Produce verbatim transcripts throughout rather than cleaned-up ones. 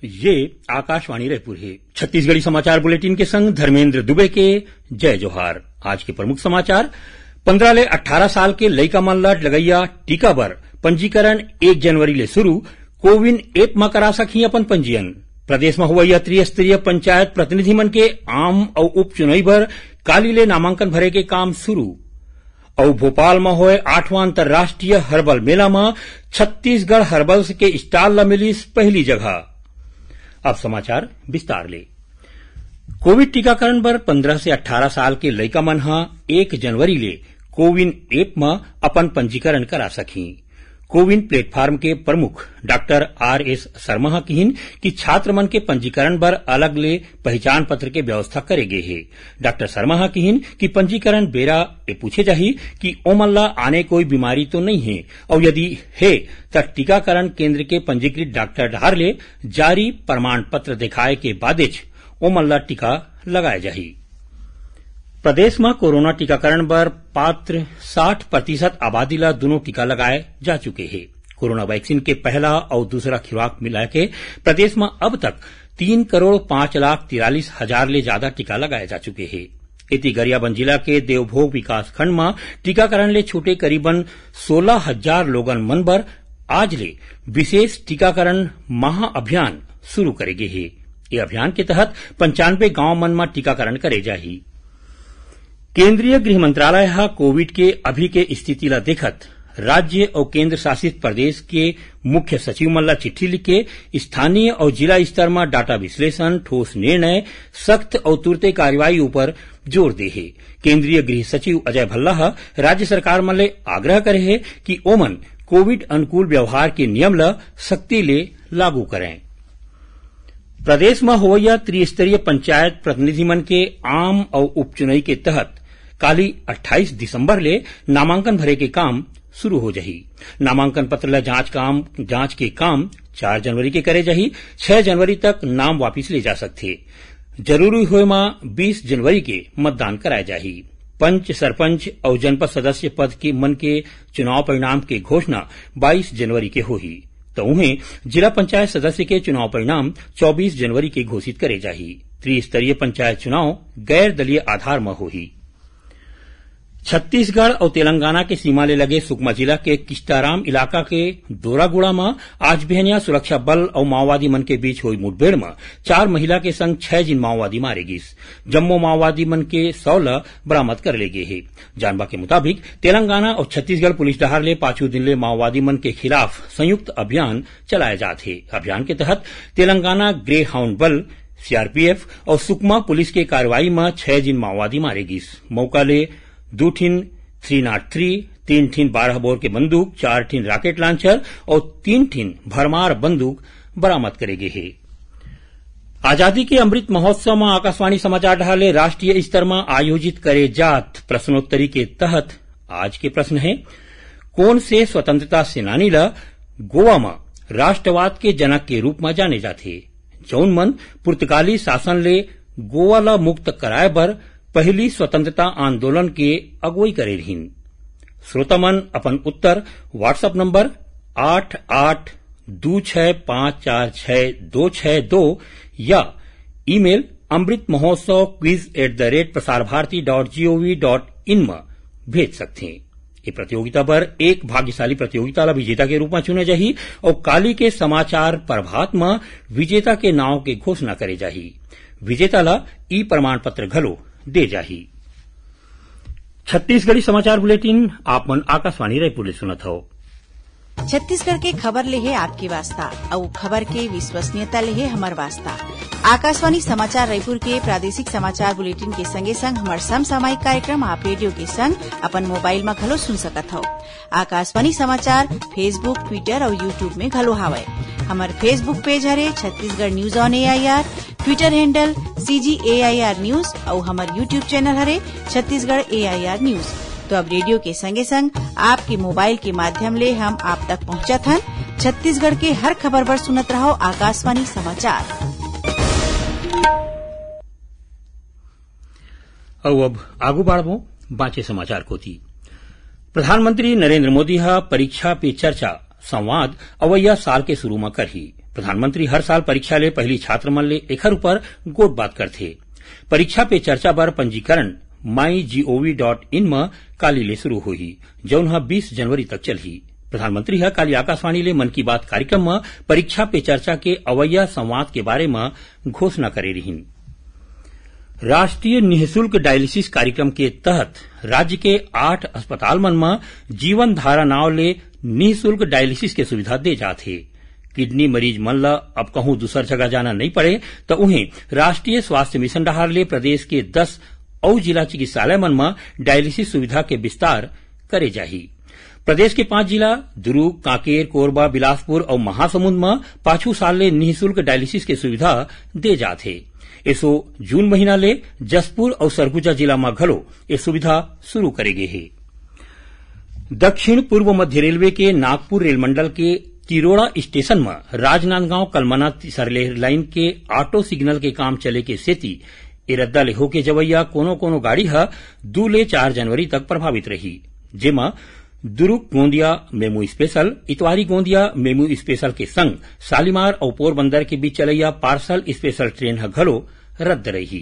ये आकाशवाणी रायपुर हे। छत्तीसगढ़ी समाचार बुलेटिन के संग धर्मेंद्र दुबे के जय जोहार। आज के प्रमुख समाचार। पंद्रह ले अट्ठारह साल के लइका मन ल लगइया टीका बर पंजीकरण एक जनवरी ले शुरू। कोविन ऐप म करा सकही अपन पंजीयन। प्रदेश म होवइया त्रिस्तरीय पंचायत प्रतिनिधि मन के आम अउ उपचुनई बर काली ले नामांकन भरे के काम शुरू। अउ भोपाल म होय आठवां अंतर्राष्ट्रीय हर्बल मेला म छत्तीसगढ़ हर्बल्स के स्टॉल ल मिलिस पहली जगह। अब समाचार विस्तार ले। कोविड टीकाकरण बर पंद्रह से अट्ठारह साल के लइका मन ह एक जनवरी ले कोविन ऐप म अपन पंजीकरण करा सकही। कोविन प्लेटफॉर्म के प्रमुख डॉक्टर आर एस शर्मा ह किहिन कि छात्र मन के पंजीकरण बर अलग ले पहचान पत्र के व्यवस्था करे गे हे। डॉक्टर शर्मा ह किहिन कि पंजीकरण बेरा ए पूछे जाही कि ओमन ला आने कोई बीमारी तो नइ हे, अउ यदि हे, त टीकाकरण केंद्र के पंजीकृत डॉक्टर डहार ले जारी प्रमाण पत्र दिखाए के बादेच ओमन ला टीका लगाए जाही। प्रदेश म कोरोना टीकाकरण बर पात्र साठ प्रतिशत आबादी ला दूनों टीका लगाए जा चुके हे। कोरोना वैक्सीन के पहला अउ दूसरा खुराक मिला के प्रदेश म अब तक तीन करोड़ पांच लाख तिरालीस हजार ले ज्यादा टीका लगाए जा चुके हे। एती गरियाबंद जिला के देवभोग विकास खंड म टीकाकरण ले छूटे करीबन सोलह हजार लोगन मन बर आज ले विशेष टीकाकरण महाअभियान शुरू करे गे हे। ये अभियान के तहत पंचानवे गांव मन म टीकाकरण करे जाही। केंद्रीय गृह मंत्रालय ह कोविड के अभी के स्थिति ला देखत राज्य अउ केंद्र शासित प्रदेश के मुख्य सचिव मन ला चिट्ठी लिख के स्थानीय अउ जिला स्तर म डाटा विश्लेषण, ठोस निर्णय, सख्त अउ तुरते कार्रवाई ऊपर जोर दे हे। केंद्रीय गृह सचिव अजय भल्ला ह राज्य सरकार मन ले आग्रह करे हे कि ओमन कोविड अनुकूल व्यवहार के नियम ल सख्ती ले लागू करें। प्रदेश म होवइया त्रिस्तरीय पंचायत प्रतिनिधि मन के आम अउ उपचुनई के तहत काली अट्ठाईस दिसंबर ले नामांकन भरे के काम शुरू हो जाही। नामांकन पत्र ल जांच काम, जांच के काम चार जनवरी के करे जाही। छह जनवरी तक नाम वापिस ले जा सकथे। जरूरी होय म बीस जनवरी के मतदान कराए जाही। पंच, सरपंच अउ जनपद सदस्य पद के मन के चुनाव परिणाम के घोषणा बाईस जनवरी के होही। त उहें, जिला पंचायत सदस्य के चुनाव परिणाम चौबीस जनवरी के घोषित करे जाही। त्रिस्तरीय पंचायत चुनाव गैर दलीय आधार म होही। छत्तीसगढ़ अउ तेलंगाना के सीमा ले लगे सुकमा जिला के किस्टाराम इलाका के दोरागुड़ा म आज बिहनिया सुरक्षा बल अउ माओवादी मन के बीच होई मुठभेड़ म चार महिला के संग छह झिन माओवादी मारे गिस। जम्मो माओवादी मन के शव ल बरामद कर ले गे हे। जानबा के मुताबिक, तेलंगाना अउ छत्तीसगढ़ पुलिस डहार ले पाछू दिन ले माओवादी मन के खिलाफ संयुक्त अभियान चलाए जात हे। अभियान के तहत तेलंगाना ग्रे हाउंड बल, सीआरपीएफ, अउ सुकमा पुलिस के कार्रवाई म छह झिन माओवादी मारे गिस। मौका ले दू ठिन थ्री नॉट थ्री, तीन ठिन बारह बोर के बंदूक, चार ठिन रॉकेट लॉन्चर अउ तीन ठिन भरमार बंदूक बरामद करे गे हे। आजादी के अमृत महोत्सव म आकाशवाणी समाचार डहार ले राष्ट्रीय स्तर म आयोजित करे जात प्रश्नोत्तरी के तहत आज के प्रश्न हे, कोन से स्वतंत्रता सेनानी ल गोवा म राष्ट्रवाद के जनक के रूप म जाने जाथे, जौन मन पुर्तगाली शासन ले गोवा ल मुक्त कराए बर पहिली स्वतंत्रता आंदोलन के अगुवई करे रिहिन? श्रोता मन अपन उत्तर WhatsApp नंबर आठ आठ दू छह पाँच चार छह दो छह दो या email amritmahotsav quiz at the rate prasarbharati dot gov dot in म भेज सकथे। ये प्रतियोगिता बर एक भाग्यशाली प्रतियोगिता ला विजेता के रूप म चुने जाही अउ काली के समाचार प्रभात म विजेता के नाव के घोषणा करे जाही। विजेता ला ई प्रमाण पत्र घलो दे जाही। छत्तीसगढ़ी समाचार बुलेटिन आप मन आकाशवाणी रायपुर ले सुनत हव। छत्तीसगढ़ के खबर ले हे आपके वास्ता, अउ खबर के विश्वसनीयता ले हे हमर वास्ता। आकाशवाणी समाचार रायपुर के प्रादेशिक समाचार बुलेटिन के संगे संग हमर समसामयिक कार्यक्रम आप रेडियो के संग अपन मोबाइल म घलो सुन सकत हव। आकाशवाणी समाचार Facebook, Twitter अउ YouTube में घलो हावय। हमर Facebook पेज हरे Chhattisgarh news on AIR, Twitter handle CG AIR news अउ हमर YouTube चैनल हरे छत्तीसगढ़ एआईआर न्यूज। तो अब रेडियो के संगे संग आपके मोबाइल के माध्यम ले हम आप तक पहुंचत हन। छत्तीसगढ़ के हर खबर बर सुनत रहव आकाशवाणी समाचार। अउ अब आगू बाढ़बो बांचे समाचार कोती। प्रधानमंत्री नरेंद्र मोदी ह परीक्षा पे चर्चा संवाद अवइया साल के शुरू म करही। प्रधानमंत्री हर साल परीक्षा ले पहिली छात्र मन ले एखर ऊपर गोठ बात करथे। परीक्षा पे चर्चा बर पंजीकरण माई जीओवी डॉट इन म काली ले शुरू होही, जउन ह बीस जनवरी तक चलही। प्रधानमंत्री ह काली आकाशवाणी ले मन की बात कार्यक्रम म परीक्षा पे चर्चा के अवइया संवाद के बारे म घोषणा करे रिहीन। राष्ट्रीय निःशुल्क डायलिसिस कार्यक्रम के तहत राज्य के आठ अस्पताल मन म जीवन धारा नाव ले निःशुल्क डायलिसिस के सुविधा दे जात हे। किडनी मरीज मन ल अब कहूं दूसर जगह जाना नइ पड़े, त उहें राष्ट्रीय स्वास्थ्य मिशन डहार ले प्रदेश के दस अउ जिला चिकित्सालय मन म डायलिसिस सुविधा के विस्तार करे जाही। प्रदेश के पांच जिला दुरूग, कांकेर, कोरबा, बिलासपुर अउ महासमुंद म पाछू साल ले निःशुल्क डायलिसिस के सुविधा दे जात हे। एसो जून महीना ले जशपुर अउ सरगुजा जिला म घलो ए सुविधा शुरू करे गे हे। दक्षिण पूर्व मध्य रेलवे के नागपुर रेलमंडल के तिरोड़ा स्टेशन म राजनांदगांव कलमना तीसर लेन लाइन के ऑटो सिग्नल के काम चले के सेती ए रद्दा ले होके जवइया कोनो कोनो गाड़ी ह दू ले चार जनवरी तक प्रभावित रही, जेमा Durg Gondia MEMU special, Itwari Gondia MEMU special के संग शालीमार अउ पोरबंदर के बीच चलइया पार्सल स्पेशल ट्रेन ह घलो रद्द रही।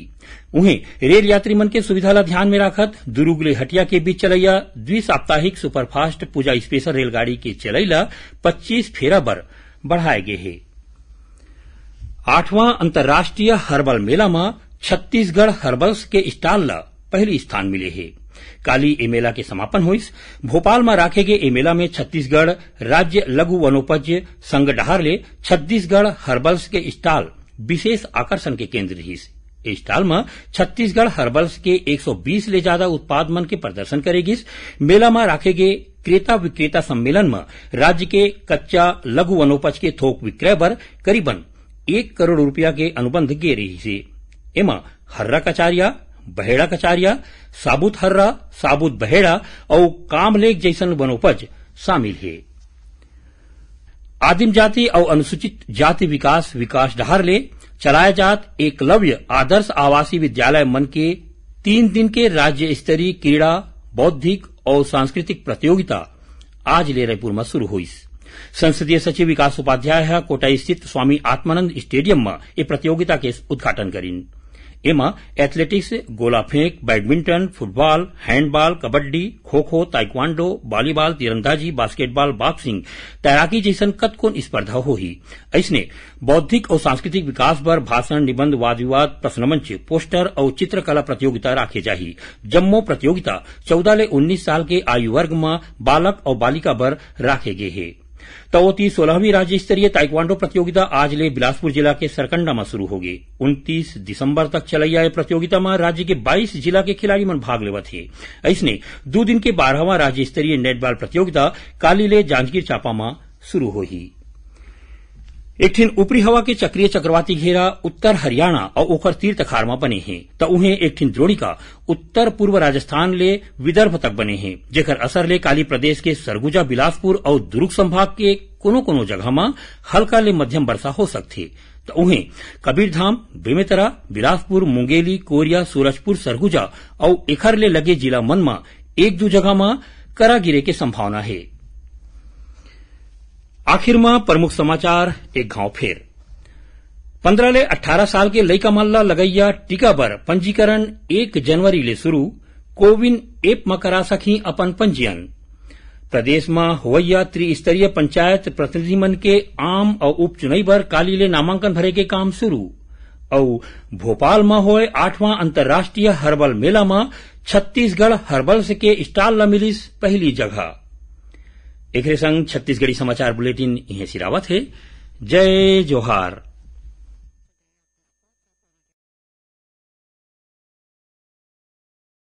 उहें, रेल यात्री मन के सुविधा ल ध्यान में राखत दुरूग ले हटिया के बीच चलइया द्विसाप्ताहिक सुपरफास्ट पूजा स्पेशल रेलगाड़ी के चलई ल पच्चीस फेरा बर बढ़ाए गे हे। आठवां अंतर्राष्ट्रीय हर्बल मेला म छत्तीसगढ़ हर्बल्स के स्टॉल ल पहली स्थान मिले हे। काली ए मेला के समापन होइस। भोपाल म राखे गे ए मेला में छत्तीसगढ़ राज्य लघु वनोपज संघ डहार ले छत्तीसगढ़ हर्बल्स के स्टॉल विशेष आकर्षण के केंद्र रिहिस। ए स्टॉल म छत्तीसगढ़ हर्बल्स के एक सौ बीस ले ज्यादा उत्पाद मन के प्रदर्शन करे गिस। मेला म राखे गे क्रेता विक्रेता सम्मेलन म राज्य के कच्चा लघु वनोपज के थोक विक्रय बर करीबन एक करोड़ रुपया के अनुबंध गे रिहिस हे। एमा हर्रा कचारिया, बहेड़ा कचारिया, साबुत हर्रा, साबुत बहेड़ा अउ कामलेग जइसन वनोपज शामिल हे। आदिम जाति अउ अनुसूचित जाति विकास विकास डहार ले चलाए जात एकलव्य आदर्श आवासीय विद्यालय मन के तीन दिन के राज्य स्तरीय क्रीड़ा, बौद्धिक अउ सांस्कृतिक प्रतियोगिता आज ले रायपुर म शुरू होइस। संसदीय सचिव विकास उपाध्याय ह कोटा स्थित स्वामी आत्मानंद स्टेडियम म ए प्रतियोगिता के उद्घाटन करिन। एमा एथलेटिक्स, गोला फेंक, badminton, football, handball, kabaddi, kho kho, taekwondo, volleyball, तीरंदाजी, बास्केटबॉल, बॉक्सिंग, तैराकी जइसन कतकोन स्पर्धा होही। अइसने बौद्धिक अउ सांस्कृतिक विकास बर भाषण, निबंध, वाद विवाद, प्रश्न मंच, पोस्टर अउ चित्रकला प्रतियोगिता राखे जाही। जम्मो प्रतियोगिता चौदह ले उन्नीस साल के आयु वर्ग म बालक अउ बालिका बर राखे गे हे। त ओती सोलहवीं राज्य स्तरीय ताइक्वांडो प्रतियोगिता आज ले बिलासपुर जिला के सरकंडा म शुरू होगे। उनतीस दिसंबर तक चलइया ए प्रतियोगिता म राज्य के बाईस जिला के खिलाड़ी मन भाग लेवत हे। अइसने दू दिन के बारहवां राज्य स्तरीय नेटबॉल प्रतियोगिता काली ले जांजगीर चांपा म शुरू होही। एक ठिन ऊपरी हवा के चक्रीय चक्रवाती घेरा उत्तर हरियाणा अउ ओखर तीर तखार म बने हे, त उहें एक ठिन द्रोणिका उत्तर पूर्व राजस्थान ले विदर्भ तक बने हे, जेकर असर ले काली प्रदेश के सरगुजा, बिलासपुर अउ दुर्ग संभाग के कोनो-कोनो जगह म हल्का ले मध्यम वर्षा हो सकथे। त उहें कबीरधाम, बेमेतरा, बिलासपुर, मुंगेली, कोरिया, सूरजपुर, सरगुजा अउ एखर ले लगे जिला मन म एक दू जगह म करा गिरे के संभावना हे। आखिर म प्रमुख समाचार एक घांव फेर। पन्द्रह ले अट्ठारह साल के लइका मन ल लगइया टीका बर पंजीकरण एक जनवरी ले शुरू, कोविन ऐप म करा सकही अपन पंजीयन। प्रदेश म होवइया त्रिस्तरीय पंचायत प्रतिनिधि मन के आम अउ उपचुनई बर काली ले नामांकन भरे के काम शुरू। अउ भोपाल म होय आठवां अंतर्राष्ट्रीय हर्बल मेला म छत्तीसगढ़ हर्बल्स के स्टॉल ल मिलिस पहली जगह। एकरे संग छत्तीसगढ़ी समाचार बुलेटिन इहें सिरावत हे। जय जोहार।